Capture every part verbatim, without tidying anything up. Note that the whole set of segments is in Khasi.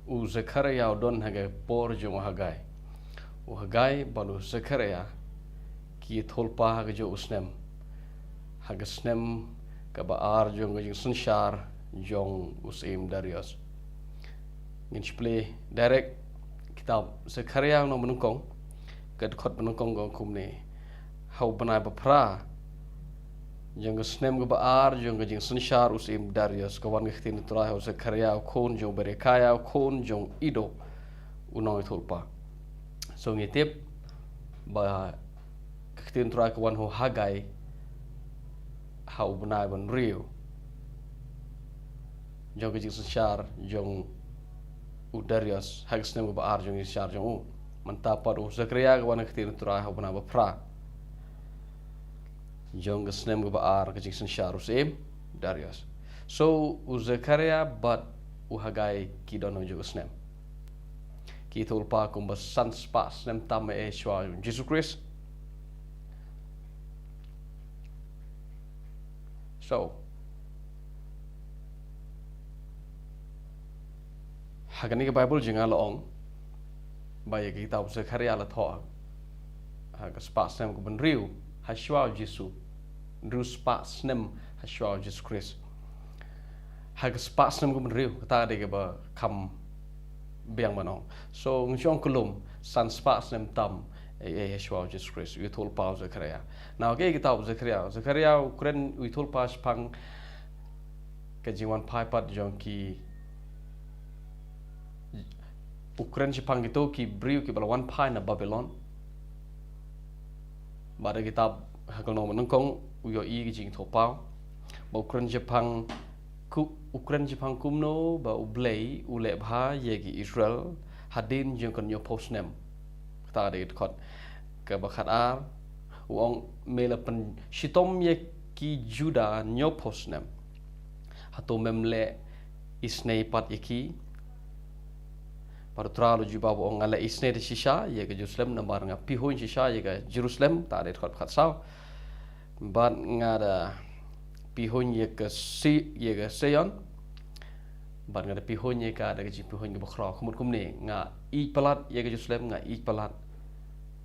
U Zechariah u don ha ka por jong u Haggai. U Haggai bad u Zechariah ki ïathuhlypa ha ka juh u snem, ha ka snem kaba ar jong ka jingsynshar jong u Syiem Darius. Ngin sa plie direct kitab Zechariah nongba nyngkong, ka dkhot ba nyngkong ka ong kumne: Ha u bnai ba phra jong ka snem kaba ar jong ka jingsynshar u Syiem Darius, ka wan ka ktien u Trai ha u Zechariah u khun jong u Berekiah u khun jong u Iddo, u nongïathuhlypa. So ngi tip ba ka ktien u Trai ka wan ha u Haggai ha u bnai ba hynriew jong ka jingsynshar jong u Darius, ha ka snem kaba ar jong ka jingsynshar jong u. Mynta pat u Zechariah ka wan ka ktien u Trai ha u bnai ba phra jong ka snem kaba ar ka jingsynshar u Syiem Darius. So u Zechariah bad u Haggai ki don ha ka juh u snem. Ki ïathuhlypa kumba san spah snem tam eh shuwa jong u Jisu Khrist. So ha kane ka Baibl jong nga la ong ba ïa ka kitab Zechariah la thoh ha ka spah snem kaba hynriew ha shuwa u Jisu, hynriew spah snem ha shuwa u Jisu Khrist. Ha ka spah snem kaba hynriew, kata ka dei kaba kham biang ban ong. So ngi shu ong ka lum san spah snem tam eh, eh, ha shuwa u Jisu Khrist, u ïathuhlypa u Zechariah. Now ka kitab Zechariah, Zechariah u kren, u ïathuhlypa shaphang ka jingwan phai pat jong ki, u kren shaphang kito ki briew kiba la wan phai na Babilon. Bad ha ka kitab, ha ka lynnong ba nyngkong, u ïohi ka jingthoh paw ba u kren shaphang ku, u kren shaphang kumno ba U Blei u leh bha ïa ki Israel hadien jong ka hynñiewphew snem. Kata ka dei ka dkhot kaba khatar. U ong, me la pynshitom ïa ki Juda hynñiewphew snem, hato mem leh isynei pat ïa ki? Bad u Trai u la jubab u ong, nga leh isynei da shisha ïa ka Jerusalem, namar nga pihuiñ shisha ïa ka Jerusalem. Kata ka dei ka dkhot ba khatsaw. Bad nga da pihuiñ ïa ka Si, ïa ka Sion. Bad nga da pihuiñ ïa ka da ka jingpihuiñ kaba khraw. Ka mut kumne, nga ïeit palat ïa ka Jerusalem, nga ïeit palat.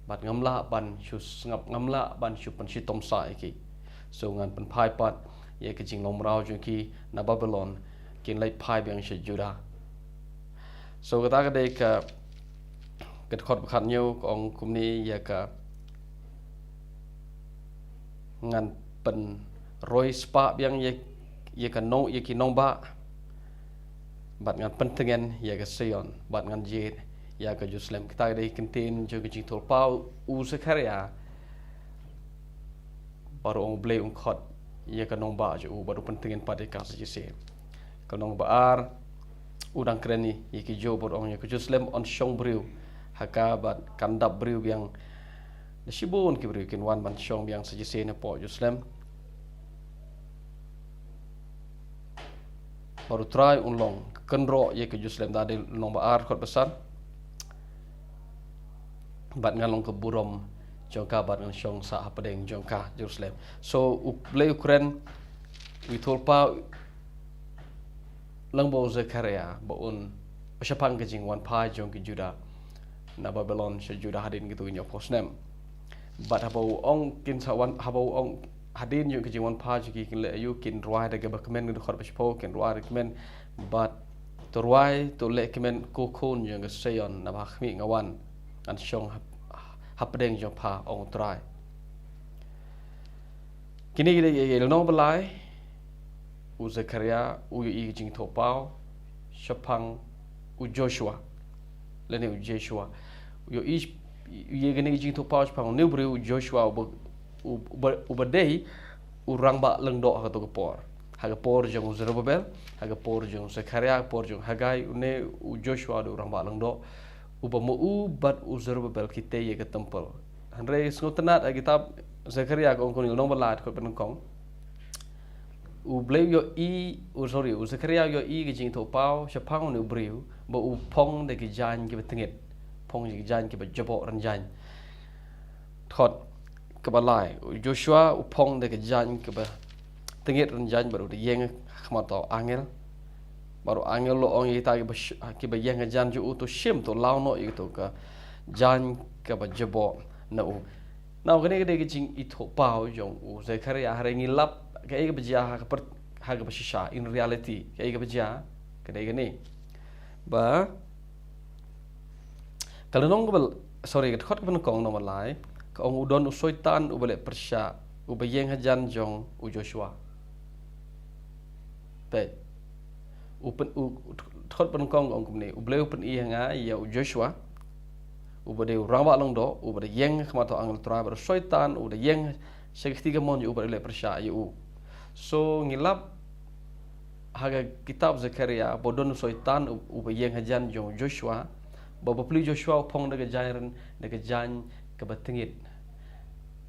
Bad ngam lah ban shu sngap, ngam lah ban shu pynshitom sah ïa ki. So ngan pynphai pat ïa ka jinglong mraw jong ki na Babilon, kin leit phai biang sha Juda. So kata ka dei ka, ka dkhot ba khathynñiew, ka ong kumne ïa ka, ngan pynroi spah biang ïa, ïa ka nong, ïa ki nongbah, bad ngan pyntngen ïa ka Sion, bad ngan jied ïa ka Jerusalem. Kata ka dei ka ktien jong ka jingthoh paw u Zechariah. Bad u ong, U Blei un khot ïa ka nongbah jong u bad u pyntngen pat ïa ka sa shisien. Ka lynnong ba ar, u dang kren ïa ki Jiw bad u ong, ïa ka Jerusalem yn shong briew ha ka bad kan dap briew biang. Da shibun ki briew kin wan ban shong biang sa shisien hapoh Jerusalem. Bad u Trai un long ka kynroh ïa ka Jerusalem. Kata ka dei lynnong ba ar, dkhot ba san. Bad ngan long ka burom jong ka bad ngan shong sah hapdeng jong ka, Jerusalem. So U Blei u kren, u ïathuhlypa lyngba u Zechariah ba un, shaphang ka jingwan phai jong ki Juda na Babilon sha Juda hadien kito ki hynñiewphew snem. Bad haba u ong kin sa wan, haba u ong hadien jong ka jingwan phai jong ki, kin leh aïu? Kin rwai da kaba kmen, ka dkhot ba shiphew, kin rwai da kmen. Bad to rwai, to leh kmen, ko khun jong ka Sion, naba ha khmih nga wan, ngan shong hap, hapdeng jong pha, ong u Trai. Kine ki dei ki lynnong ba lai. U Zechariah u ïohi ka jingthoh paw shaphang u Joshua, lane u Jeshua. U ïohi, u ïohi kane ka jingthoh paw shaphang une u briew u Joshua uba, uba, uba dei u rangbah lyngdoh ha kato ka por. Ha ka por jong u Zerubbabel, ha ka por jong u Zechariah, ha ka por jong u Haggai, une u Joshua u dei u rangbah lyngdoh, uba ma u bad u Zerubbabel ki tei ïa ka temple. Hynrei sngewtynnad, ha kitab Zechariah ka ong kumne, lynnong ba lai, dkhot ba nyngkong. U Blei u ïohi, u, sorry, u Zechariah u ïohi ka jingthoh paw shaphang une u briew ba u phong da ki jaiñ kiba tyngit, phong da ki jaiñ kiba jaboh rynjaiñ. Dkhot kaba lai, u Joshua u phong da ki jaiñ kiba tyngit rynjaiñ bad u da ïeng ha khmat u angel. Baroh angel u la ong ïa kita kiba sh-, kiba ïeng hajan jong u, to shim, to law noh ïa kito ka jaiñ kaba jaboh na u. Now, kane ka dei ka jingithuhpaw jong u Zechariah, hynrei ngi lap kaei kaba jia ha ka per-, ha kaba shisha, in reality, kaei kaba jia, ka dei kane. Ba, ka lynnong kaba, sorry, ka dkhot kaba nyngkong, lynnong ba lai, ka ong u don u Soitan uba leh pyrshah, uba ïeng hajan jong u Joshua. Peit. U pyn-, u, u dkhot ba nyngkong ka ong kumne, U Blei u pyni ha nga ïa u Joshua, uba dei u rangbah lyngdoh, uba da ïeng ha khmat u angel Trai, bad u Soitan uba da ïeng sha ka kti kamon jong u, uba da leh pyrshah ïa u. So, ngi lap ha ka kitab Zechariah, ba u don u Soitan u-, uba ïeng hajan jong u Joshua, ba u bapli u Joshua u phong da ka jaiñ ren, da ka jaiñ kaba tyngit.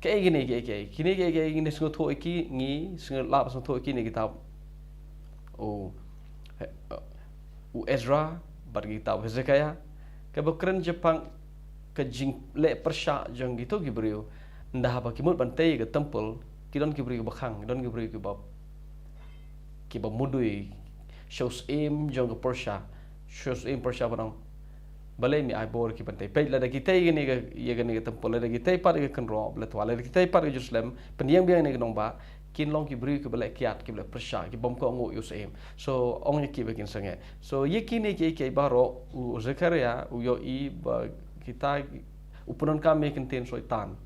Kaei kine, kaei, kaei, kine, kaei, kaei, ngi sngewthuh ïa ki, ngi sngewlap sngewthuh ïa ki na kitab u, u Ezra, bad kitab u Hezekiah, kaba kren shaphang ka jingleh pyrshah jong kito ki briew, ynda haba ki mut ban tei ïa ka temple, ki don ki briew kiba khang, ki don ki briew kiba, kiba mudui, sha u syiem jong ka Persia, sha u syiem Persia ba ong, balei me ai bor ki ban tei. Peit, lada ki tei ïa kane ka, ïa kane ka temple, lada ki tei pat ïa ka kynroh, balei, lada ki tei pat ïa ka Jerusalem, pynïeng biang ïa ka nongbah, kin long ki briew kiba leh kiad, kiba leh pyrshah, ki bym kohnguh ïa u syiem. So, ong ïa ki ba kin sangeh. So, ïa kine kiei kiei baroh, u Zechariah u ïohi ba kita, u pyndonkam ïa ka ktien Soitan.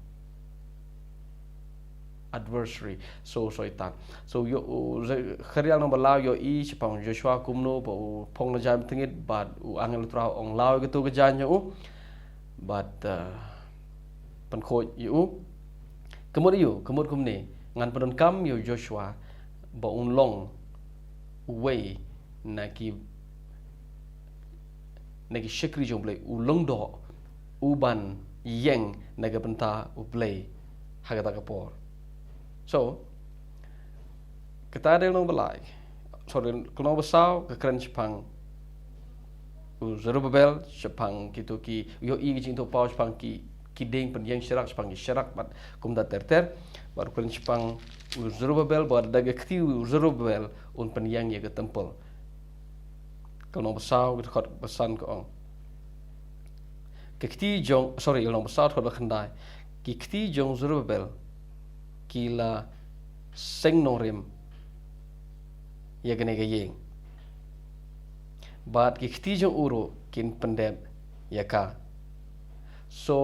Adversary. So, Soitan. So, ïoh, u Zechariah lynnong ba lai u ïohi shaphang u Joshua kumno ba u phong da ka jaiñ tyngit, bad u angel Trai u ong law ïa kato ka jaiñ ïa u, bad, uh, pynkhuid ïa u. Ka mut ïa u, ka mut kumne, ngan pyndonkam ïa u Joshua ba un long uwei na ki, na ki shakri jong u Blei, u lyngdoh, u ban ïeng na ka bynta u Blei ha kata ka por. So, kata dei lynnong ba lai. Sorry, lynnong ba saw, ka kren shaphang u Zerubbabel, shaphang kito ki, u ïohi ka jingithuhpaw shaphang ki, ki dieng pynïeng sharak, shaphang ki sharak, bad kumta ter ter, bad u kren shaphang u Zerubbabel, bad da ka kti u Zerubbabel un pynïeng ïa ka temple. Ka lynnong ba saw, ka dkhot ba san ka ong. Ki kti jong, sorry, lynnong ba saw, dkhot ba khyndai. Ki kti jong u Zerubbabel, ki la seng nongrim ïa kane ka ïing. Bad ki kti jong u ruh kin pyndep ïa ka. So,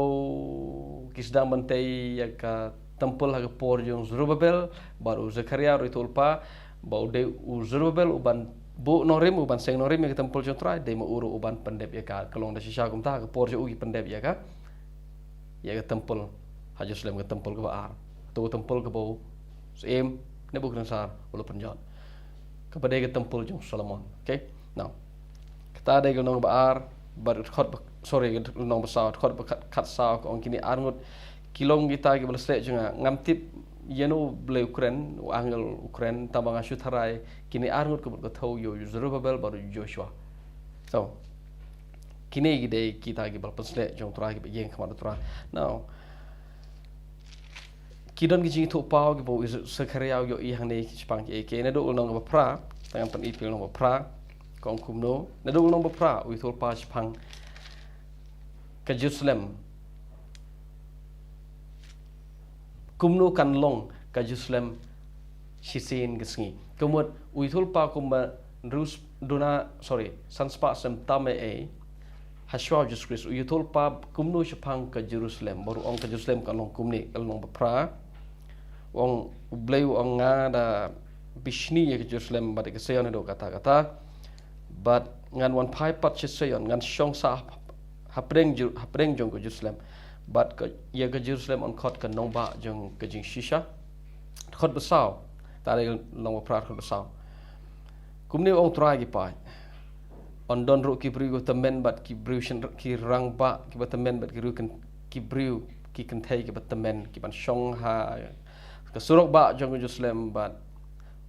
ki sdang ban tei ïa ka temple ha ka por jong u Zerubbabel, bad u Zechariah ruh u ïathuhlypa, ba u dei u Zerubbabel u ban buh nongrim, u ban seng nongrim ïa ka temple jong u Trai, dei ma u ruh u ban pyndep ïa ka, ka long da shisha kumta, ha ka por jong u ki pyndep ïa ka, ïa ka temple ha Jerusalem, ka temple kaba ar. Kato ka temple kaba u syiem Nebuchadnezzar u la pynjot, kaba dei ka temple jong u Solomon. Okay? Now, kata dei ka lynnong ba ar, bad dkhot ba, sorry, ka lynnong ba saw, dkhot ba khat, khat saw, ka ong kine ar ngut ki long kita kiba la sleh jong nga. Ngam tip ïano u Blei u kren, u angel u kren, tangba nga shu tharai kine ar ngut ka mut ka thew ïa u Zerubbabel bad u Joshua. So, kine ki dei kita kiba la pynsleh jong u Trai, kiba ïeng ha khmat u Trai. Now, ki don ki jingithuhpaw kiba u Zechariah u ïohi hangne shaphang kiei kiei. Naduh lynnong kaba phra, te ngan pyni phi lynnong ba phra, ka ong kumno. Naduh lynnong ba phra u ïathuhlypa shaphang ka Jerusalem. Kumno kan long ka Jerusalem shisien ka sngi. Ka mut u ïathuhlypa kumba hynriew duna, sorry, san spah snem tam eh, eh, ha shuwa u Jisu Khrist, u ïathuhlypa kumno shaphang ka Jerusalem. Bad u ong ka Jerusalem kan long kumne, ka lynnong ba phra. U ong, u Blei u ong, nga da bishni ïa ka Jerusalem bad ïa ka Sion haduh katta katta. Bad ngan wan phai pat sha Sion, ngan shong sah hapdeng Jer-, hapdeng jong ka Jerusalem. Bad ka, ïa ka Jerusalem yn khot ka nongbah jong ka jingshisha. Dkhot ba saw. Te dei lynnong ba phra, dkhot ba saw. Kumne u ong u Trai ki paid. Yn don ruh ki briew kiba tymmen bad ki briew shen-, ki rangbah kiba tymmen bad ki briew kyn-, ki briew ki kynthei kiba tymmen, kiban shong ha ka surok bah jong ka Jerusalem, bad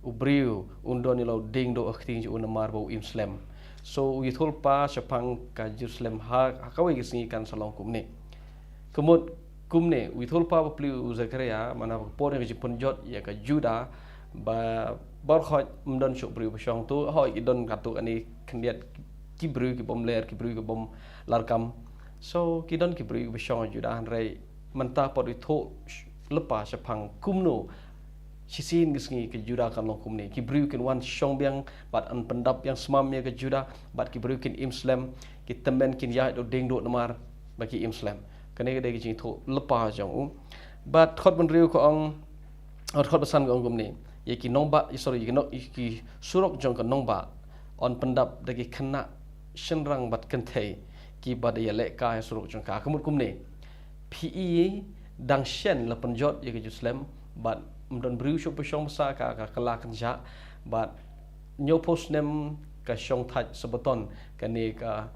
u briew un don ïa la u dieng duh ha ka kti jong u namar ba u im slem. So u ïathuhlypa shaphang ka Jerusalem ha, ha kawei ka sngi kan sa long kumne. Ka mut kumne, u ïathuhlypa ba plie u Zechariah, man ha ka por jong ka jingpynjot ïa ka Judah, ba Baroh khoit ym don shuh briew ba shong tu, hooid ki don katto katne khyndiat ki briew ki bym ler, ki briew ki bym larkam. So ki don ki briew ba shong ha Judah, hynrei mynta pat u thoh lypa shaphang kumno shisien ka sngi ka Judah kan long kumne. Ki briew kin wan shong biang bad yn pyndap biang smam ïa ka Judah, bad ki briew kin im slem, ki tymmen kin ïaid duh dieng duh namar ba ki im slem. Kane ka dei ka jingthoh lypa jong u. Bad dkhot ba hynriew ka ong, oh, dkhot ba san ka ong kumne: Ïa ki nongbah, sorry, ïa ki no-, ïa ki surok jong ka nongbah yn pyndap da ki khynnah shynrang bad kynthei kiba da ïalehkai ha surok jong ka. Ka mut kumne: Phi i dang shen la pynjot ïa ka Jerusalem, bad ym don briew shuh ba shong basa ka, ka kylla kynjah, bad hynñiewphew snem ka shong thait Sabbaton kane ka,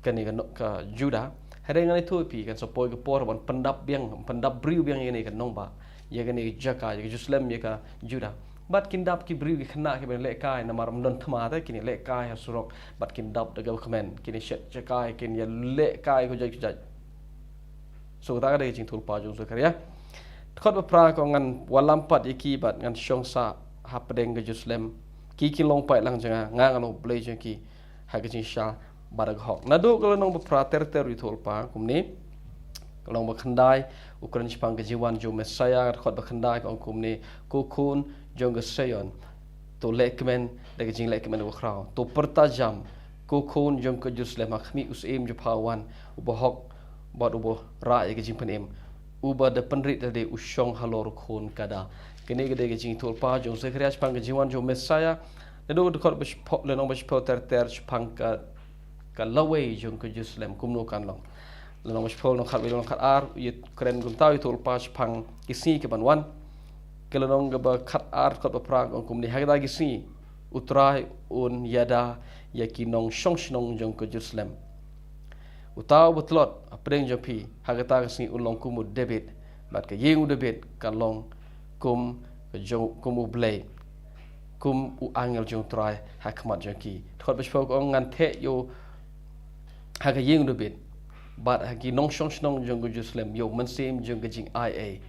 kane ka no-, ka Judah. Hynrei ngan ïathuh ïa phi, kan sa poi ka por ban pyndap biang, pyndap briew biang ïa kane ka nongbah, ïa kane ka jaka, ïa ka Jerusalem, ïa ka Judah. Bad kin dap ki briew ki khynnah kiban ïalehkai, namar ym don thma te, kin ïalehkai ha surok, bad kin dap da kaba kmen, kin ïashet jakai, kin ïalehkai kujat kujat. So kata ka dei ka jingthoh lypa jong u Zekaria. Dkhot ba phra ka ong: Ngan wallam pat ïa ki bad ngan shong sah hapdeng ka Jerusalem. Ki kin long paidlang jong nga, nga ngan long Blei jong ki ha ka jingshai bad ha ka hok. Naduh ka lynnong ba phra ter ter u thoh lypa kumne. Ka lynnong ba khyndai u kren shaphang ka jingwan jong u Messaïah, dkhot ba khyndai ka ong kumne: Ko khun jong ka Sion, to lehkmen da ka jinglehkmen kaba khraw. To pyrta jam, ko khun jong ka Jerusalem, ha khmih u Syiem jong pha u wan, uba hok bad uba rah ïa ka jingpynim, uba da pynrit lade u shong halor u khun kada. Kane ka dei ka jingthoh lypa jong u Zekaria shaphang ka jingwan jong u Messaïah. Naduh dkhot ba shiphew, lynnong ba shiphew ter ter shaphang ka, ka lawei jong ka Jerusalem kumno kan long. Lynnong ba shiphew, lynnong khatwei, lynnong khatar, u kren kumta, u thoh lypa shaphang ki sngi kiban wan. Ka lynnong kaba khatar dkhot ba phra ka ong kumne: Ha kita ki sngi u Trai un ïada ïa ki nongshong shnong jong ka Jerusalem. Uta uba tlot hapdeng jong phi ha kata ka sngi un long kum u David, bad ka ïing u David kan long kum ka jong, kum u Blei, kum u angel jong u Trai ha khmat jong ki. Dkhot ba shiphew ka ong: Ngan theh ïa u ha ka ïing u David bad ha ki nongshong shnong jong ka Jerusalem ïa u mynsiem jong ka jingai ei.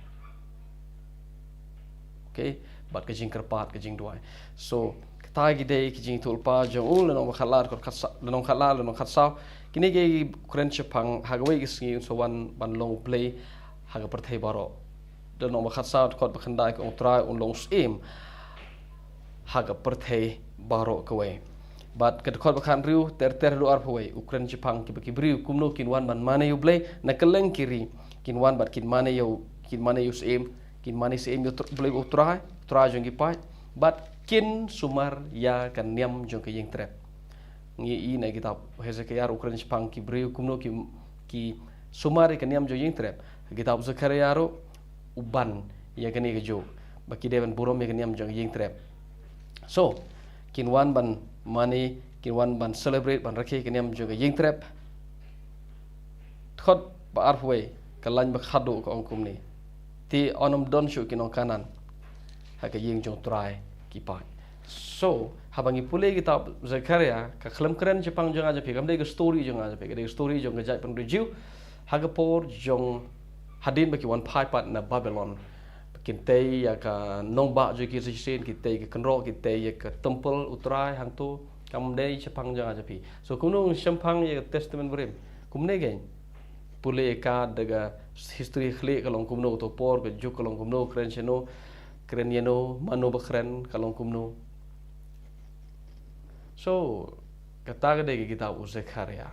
Okay, bad ka jingkyrpad, ka jingduwai. So kata ki dei ki jingthoh lypa jong u. Lynnong ba khatlar, dkhot khatsa-, lynnong khatlar, lynnong khatsaw. Kine ki kren shaphang ha kawei ka sngi un sa wan ban long u Blei ha ka pyrthei baroh. Lynnong ba khatsaw, dkhot ba khyndai ka ong: U Trai un long u Syiem ha ka pyrthei baroh kawei. Bad ka dkhot ba khathynriew ter ter haduh arphew wei u kren shaphang kiba ki briew kumno kin wan ban mane ïa u Blei na kylleng ki ri. Kin wan bad kin mane ïa u, kin mane ïa u Syiem, kin mane Syiem ïa u Tr-, Blei u Trai, Trai jong ki paid, bad kin sumar ïa ka niam jong ka ïing trep. Ngi i na kitab Hezekiah ruh u kren shaphang ki briew kumno ki, ki sumar ïa ka niam jong ïing trep. Kitab Zekaria ruh u ban ïa kane kajuh, ba ki dei ban burom ïa ka niam jong ïing trep. So kin wan ban mane, kin wan ban celebrate, ban rakhe ka niam jong ka ïing trep. Dkhot ba arphew wei, ka lain ba khatduh ka ong kumne: Te yn ym don shuh ki nong Kanaan ha ka ïing jong u Trai ki paid. So haba ngi pule kitab Zekaria, ka khlem kren shaphang jong nga jong phi, kam dei ka story jong nga jong phi, ka dei ka story jong ka jaitbynriew Jiw ha ka por jong, hadien ba ki wan phai pat na Babilon. Kin tei ïa ka nongbah jong ki shisien, kin tei ïa ka kynroh, kin tei ïa ka temple u Trai hangto. Kam dei shaphang jong nga jong phi. So kumno ngi shaphang ïa ka Testament Barim? Kumne kein. Pule ïa ka da ka history khlieh, ka long kumno, kato por ka juk ka long kumno, kren shano, kren ïano, mano ba kren, ka long kumno. So kata ka dei ka kitab u Zekaria.